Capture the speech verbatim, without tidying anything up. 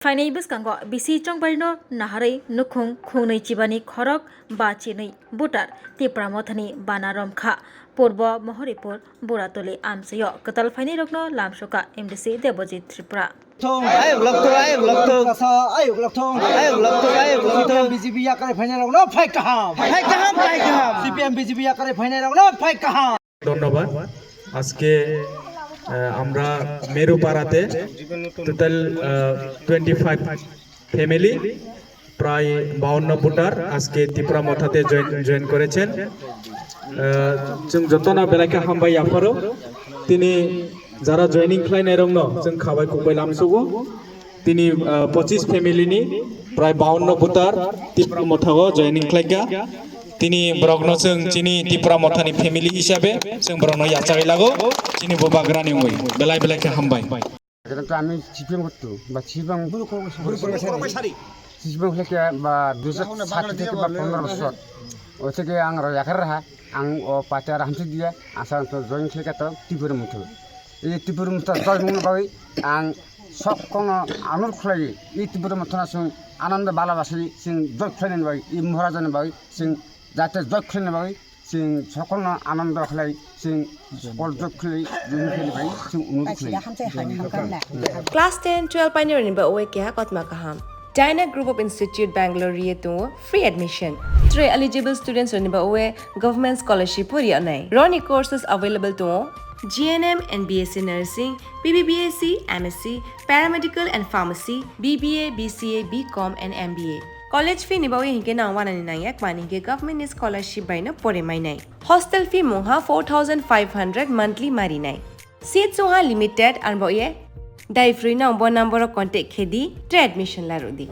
Phainai bwskango bisi chongbarino naharwi nukhung khungnwi chibani khorok ba chinwi butar Tipra Mothani bana romkha Purbo Mohoripur Buratoli amchaio kwtal phainairokno lamsokha M D C Debojit Tripura. Ayuk lokthung, ayuk lokthung. Kasa, ayuk lokthung. Ayuk lokthung, ayuk lokthung. C P M B J P yakarwi phainairokno phai kaham. Phai kaham, phai kaham. C P M B J P yakarwi phainairokno phai kaham. ধন্যবাদ। আজকে আহ, আমরা মেরুপাড়াতে total twenty five family, প্রায় বাউন্ন ভোটার আজকে তিপ্রা মথাতে join join করেছেন। আহ, जों jotono belai khe hambai yapharo। Tini jara joining khlainairokno जों khabai khukbai lamsugo। Tini, ah, pochis family ni prai bawanno voter Tipra Motha o joining khlaikha. Tini borokno chwng chini Tipra Motha ni family hisabe chwng borokno yachagwi lago, chini bubagrani wngwi belai belai khe hambai. Ekhane to ami C P M korto, ba C P M, C P M khlaikha ba dui hajar sat theke ba pondro bosor. O theke ang rw yakhar raha, ang o party aro hamsik diya, asa to join khlaikha to Tipra Motha. Ei Tipra Motha join wngna bagwi ang sok kono anur khlai, ei Tipra Motha no chwng anando bala basai chwng join khlainani bagwi, ei Maharajani bagwi chwng jate join khlainani bagwi chwng sokolno anando khlai, chwng sokol join khlai, join khlainani bagwi chwng anur khlai. Class ten, twelve painirokni bagwi keha kotma kaham. Dyna Group of Institute Bangalore ri tongo free admission. Tei eligible students rokni bagwi government scholarship bo ri nai. Roni courses available tongo G N M and B S C nursing, B B B S C, M S C, paramedical and pharmacy, B B A, B C A, B Com and M B A. College fee ni bagwi hinkhe nang wanani nangya kmani hinkhe government ni scholarship bai no pore mainai. Hostel fee mungha four thousand five hundred monthly marinai. Seats wngha limited, ang bo ye dai free no bo number o contact khe di, tei admission la rw di.